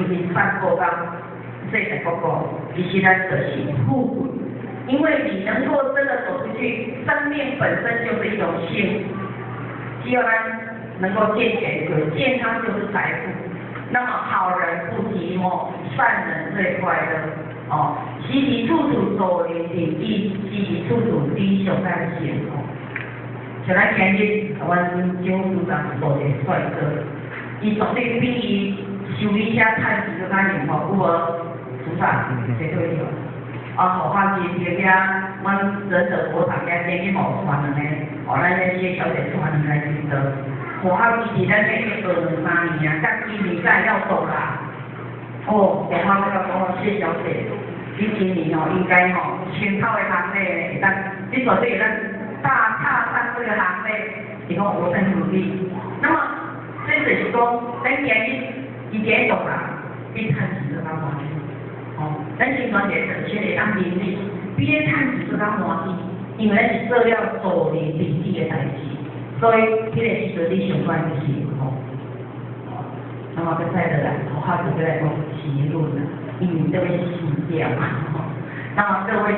面散布到世界各國，其實咱就是富貴，因為你能夠真的走出去，生命本身就是一種幸福。只要咱能夠健全，健康就是財富。那麼好人不寂寞，善人最快樂。哦，時時處處助人為義，時時處處你上咱幸福。像咱今日，阮蔣處長做一個帥哥，伊絕對比伊修理車趁錢閣較幸福，有無？處長，絕對有。啊，好漢今天遐，阮仁德國場遐今日嘛有傳兩个，哦，咱這四個小姐傳兩个來指導。好漢伊佇咱這已經學兩三年啊，甲今年才會曉做啦。哦，我媽這個講謝小姐，你今年哦應該吼先頭的行列會當，你絕對會當大踏上這個行列，伊講我在努力。那麼這就是講，咱今日伊今日做啦，比趁錢閣較歡喜。哦，咱先傳一個先會當能力，比咧趁錢閣較歡喜，因為咱是做了助人為義的代誌，所以彼個時陣你上關就是吼。那麼閣再落來，我好就閣來講結論啦，因為這位是死掉嘛。那麼各位。